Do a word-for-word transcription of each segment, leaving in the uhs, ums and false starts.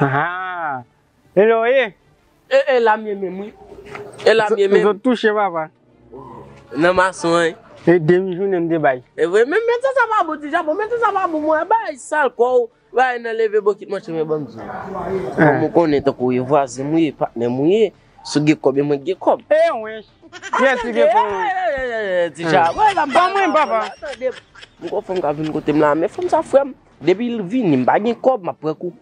Ah, hello, eh. E, e la m ye menm, wi. E la m ye menm. Zot touche, papa. Nan mason an. E demi jounen m te bay. E vre, men, men sa, sa pa bon, ti Chapo, men sa, sa pa bon, mwen, bay sal kò w, bay nan leve bokit, monchè, men ban m di w. Kòm ou konnen, tankou w ye vwazen m, ou ye patnè m, ou ye, si w gen kòb, e mwen k gen kòb. E, wen. Yes, li gen kòb. Ti Chapo, la m pa mwen, papa. Tande, m gon fanm ka vin kote m la, men fanm sa, frè m. Depi l vini, m pa gen kòb, m ap pran kou.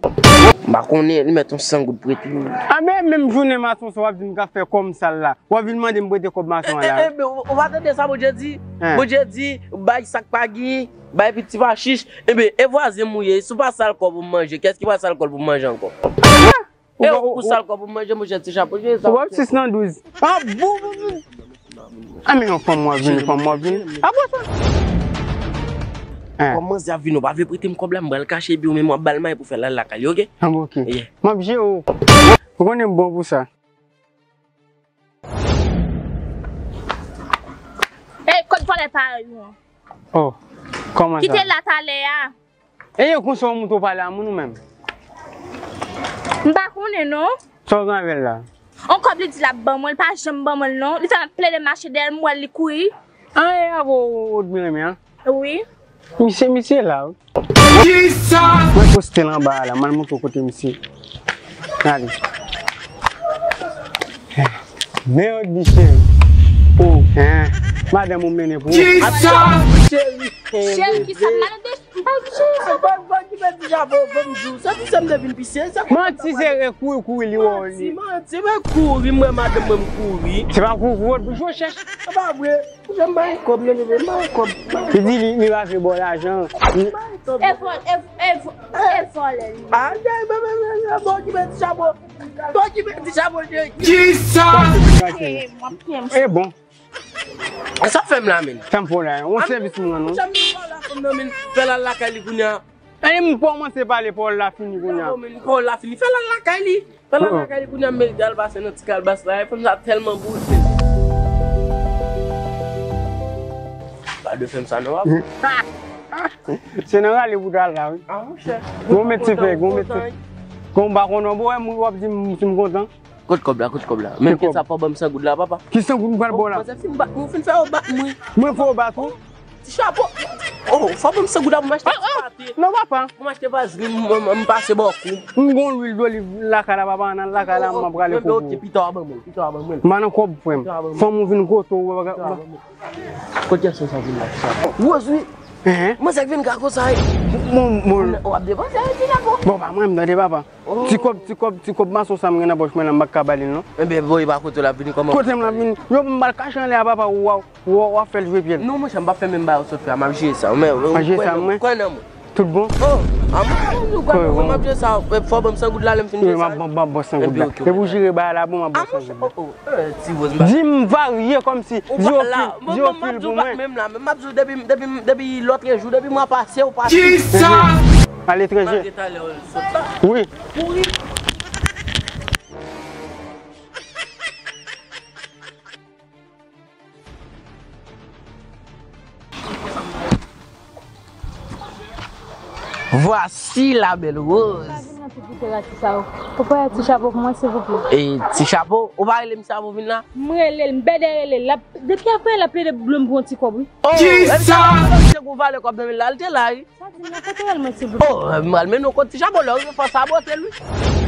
M pa konnen, li mèt yon san goud prete m. A, men menm jounen mason sa w ap di m k ap fè kòm sal la. W ap vin mande m prete kòb mason an la. E, e, e, ou pa tande sa Bondye di? Bondye di, bay sa k pa gen, bay piti pa chich. Enben, e vwazen m ou ye, si w pa sal kò pou m manje, kiyès ki pral sal kò l pou m manje ankò? E ou pou sal kò pou m manje, monchè, ti Chapo, jere sa. Ou wè sis nan douz. A, bou, bou, bou. A, men yon fanm w ap vini, fanm w ap vini. A, bon sa. Kòm manzè ap vini, ou pa vle prete m kòb la, m pral kache epi ou menm w ap ba l may pou fè l al lakay li, oke? A, bon, oke. M ap jere w. Ou konnen m bon pou sa. Ey, kot vòlè parèy ou an? Oh, kòman sa? Kite la talè a. E yo konsa w moute w pale a moun ou menm? M pa konnen non. Sa w gen avè l la? On kòb li di l ap ban mwen, li pa janm ban mwen l non. Li fè m ap plede mache dèyè l, m wè l, li kouri. An, e avè w Rodmi renmen an? Wi. Misye, misye la wi. Mwen poste l anba a la, m al montre w kote misye. Gade. Men yo di cheri. Ou, hein? Madanm ou mennen pou ou. Cheri, kisa? Cheri, kisa? M pa nan de, m pa cheri. Bon, bon, ki mèt di Chapo, bon, m di w. Se ti sè m te vin pise, se manti, se kouri, kouri, li wè w li. Manti, manti, mwen kouri, mwen madanm mwen m kouri. Se pa kouri, kouri, pou jwe chèch. Se pa vre. Jan m bay kòb, men, men, m bay kòb. Li di li, li pa vle ba w lajan. Li... E vòl, e, e, e vòlè li. Ay, ay, men, men, men, men, bon, ki mèt di Chapo. Bon, ki mèt di Chapo, cheri. Kisa? E, m ap pye m. E bon. Sa fè m la, men. Sa m fè w la, yon sèvis m rann ou. Jan m di w la, fè m nan, men, fè l al lakay li kounye a. E m kòmanse pale, pawòl la fini kounye a. Pawòl la fini, fè l al lakay li. Fè l al lakay li kounye a, m merite al pase nan ti kalbas la, e fanm sa tèlman bouje. Pa de fè m sa non, papa. Se nan rale pou t al la, wi. A, monchè. Gon met ti fè, gon met ti fè. Gon pa konnen, bon, wè, w ap di m si m kontan. Kot kòb la, kot kòb la? Menm kèt sa pa w ban m san goud la, papa. Ki san goud m pral ba w la? Ou fin bat mwen, ou fin fè yo bat mwen. Mwen fè yo bat ou? Ti Chapo. Oh, fò ban m san goud la pou m achte ti pate. Non, papa. Pou m achte vazlin, m, m, m pase bò kou. M gon lwil doliv lakay la, papa, nan lakay la, m ap rale pou ou. Pita w a ban mwen, pita w a ban mwen. M pa nan kòb, frè m. Fanm ou vin kote w. Kot gason sa vin la, ti Chapo? Wòz, wi. Manzè k vin ka konsa, wi. Bon, bon. W ap depanse, wi, ti Chapo. Bon, pa mwen, m tande, papa. Ti kòb, ti kòb, ti kòb mason sa m gen nan pòch mwen la, m pa ka ba li l non. Enben, voye pa kote l ap vini kòman? Kote m l ap vini? Yo, m al kache anlè a, papa, w a, w a, w a fè l jwe pye l. Non, monchè, m p ap fè menm bagay w sot fè a, m ap jere sa. Men, men, kwè nan mwen, kwè nan mwen. Tout bon? Oh, a mwen, m ap jere sa. Fò ban m san goud la, lè m fin jere sa. M ap ban, ban, ban san goud la. Epi w jere bagay la, bon, m ap ban san goud la. Oh, oh, ti Rose, m pa... Di m varye kòmsi, di yo fil, di yo fil pou mwen. Menm la, men m ap di w depi, depi, depi lòtrejou, depi mwa pase, ou pase. Kisa? Aletranje. Wi. Voici la belle Rose. Ou pa ti Chapo pou mwen, silvouplè? E ti Chapo, ou pa rele misye pou vin la? M rele l, m bèdè rele l. Depi apre l ap plede dlo m pou yon ti kòb, wi. Oh, kisa? Se gwo valè kòb nan men l la, l te la, wi. Sa di m nan kote rèl mwen, silvouplè? Oh, m al mennen w kot ti Chapo, lè w gen fòs sabote l, wi.